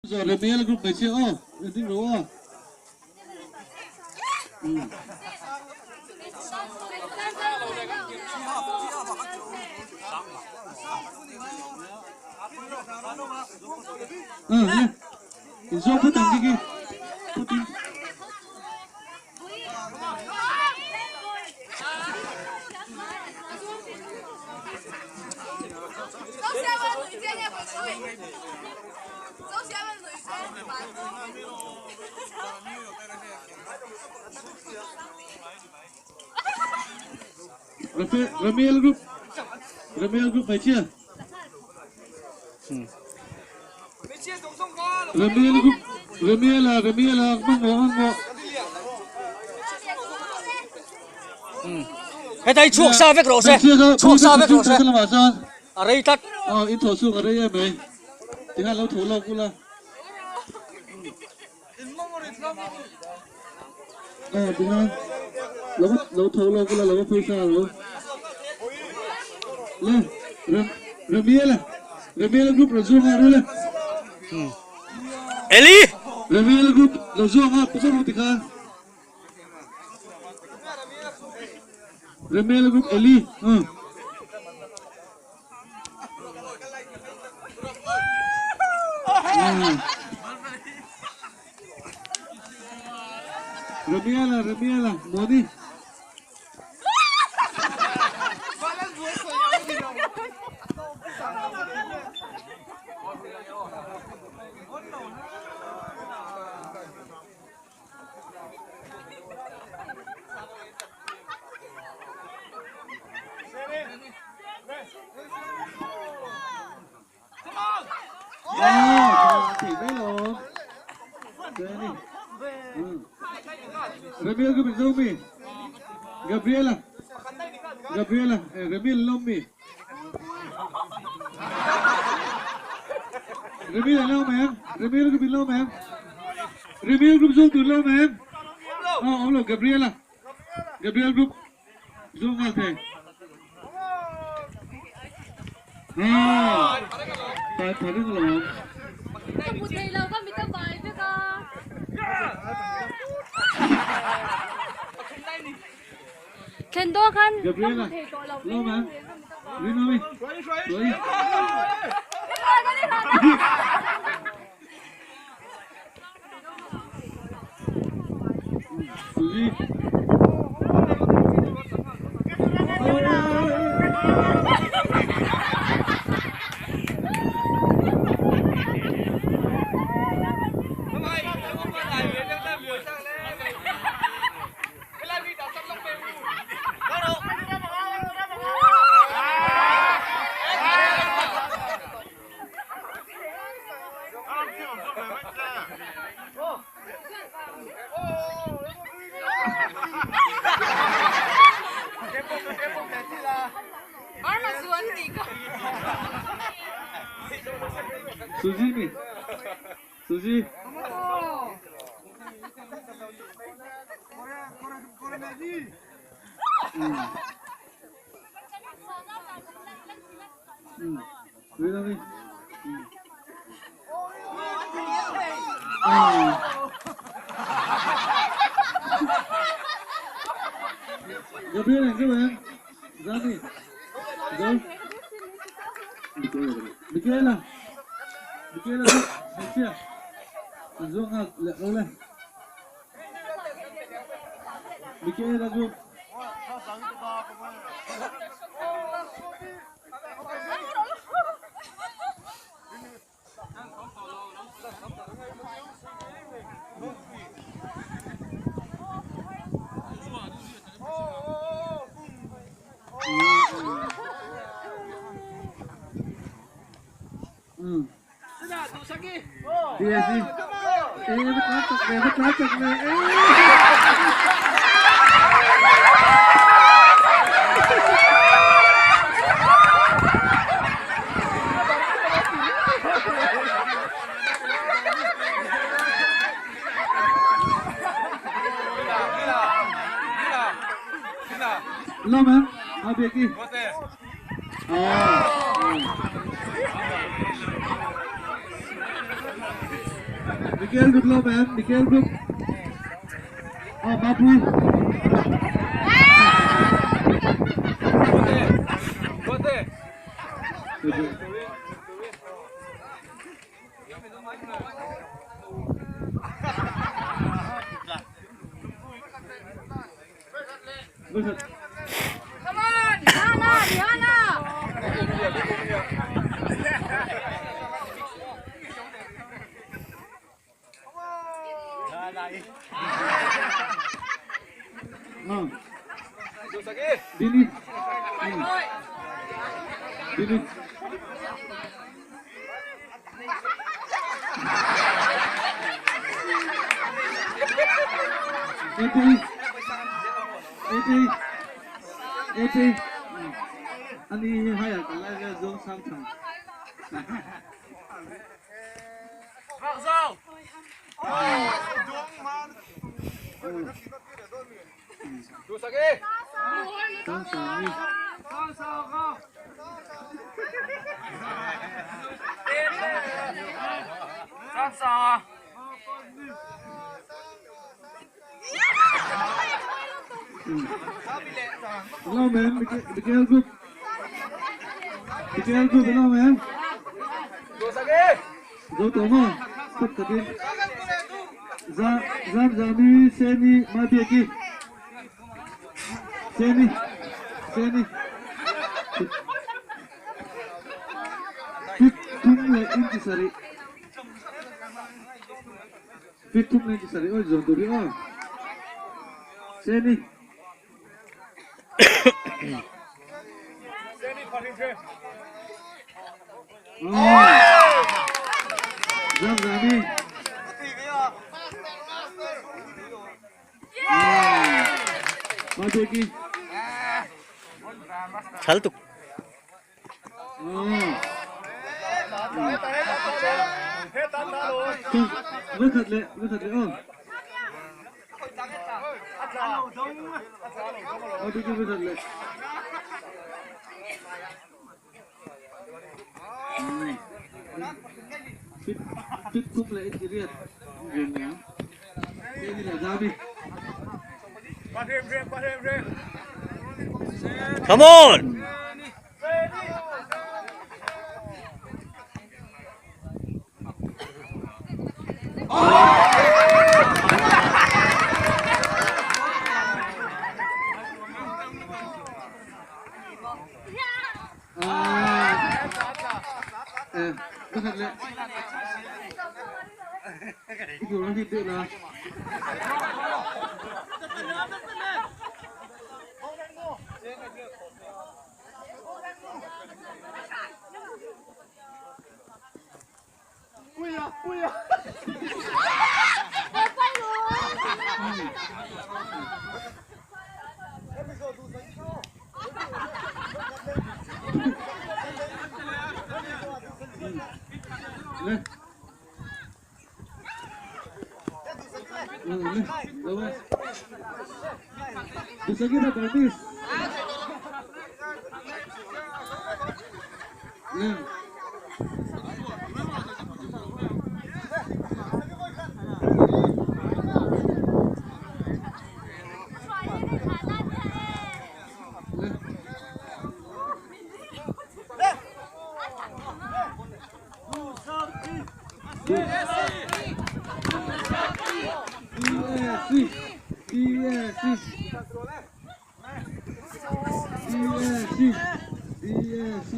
Remiel group hmeichhia aw en ding rawh aw. In zawng phawt ang kiki phawt in. Ramiel group Ramiel group hmeichhia Ramiel group Ramiela Ramiela hmangmawh hmangmawh Heta hi chhuak sa vek rawh se chhuak sa vek rawh se a rei tlat aw in thaw chhuak a rei em mai tikhan lo tho lawk ula aw tikhan lo lo tho lawk ula lo va phei sa lo le Ramiela Ramiela group rawn zuang a rule Eli Ramiela group lo zuang a pasal ru tikhan Ramiela group Eli Ramiela Ramiela Moni Ramiel group in zo mi Gabriela Gabriela Ramiel lawm mi Ramiel an lawm em Ramiel group in lawm em Ramiel group zawng tur lawm em aw awm lo Gabriela Gabriel group zawng nghal thei Aa tai pha reng alawm. Ka hmu thei lo ka mit a vai vek a. Thlen dawn khan ka hmu thei tawh lo Lawm em? Rinawmi. Hruai. Suzy. Suzy mi. Suzy. Gabriel ang zo em? Zami. Zo. Michaela. Michaela. Hmeichhia. An zo nghal leh lo le. Michaela chu. Lawm em? A biak i. Michael group lo ma'am, Michael group. Oh, Mapui. Come on, Rihanna, Rihanna. Dini. Dini. AP. AP. AP. Ani hai à cả lại giống sang thằng. Sang sang ni. Hello ma'am, Michael group. Michael group, hello ma'am. Zo to mo, sắp takin. Za zam zami seni mabiaki. Seni seni. Fit tum le inti sari. Fit tum le inti sari. Oi zon duri oh. Seni. Oh. Zam zami. Mabiaki. Chal tuk. Oh. Với thật lệ, với thật lệ oh. Mabiaki với thật lệ. Fit fit tum le inti riat. Game nha. Seni le zami. Come on. À. Eh, với thật lệ. Cái kiểu nó thịt là. Lên. Lên, lên. Bisa kita gratis. Lên. Lên. DSC DSC DSC DSC.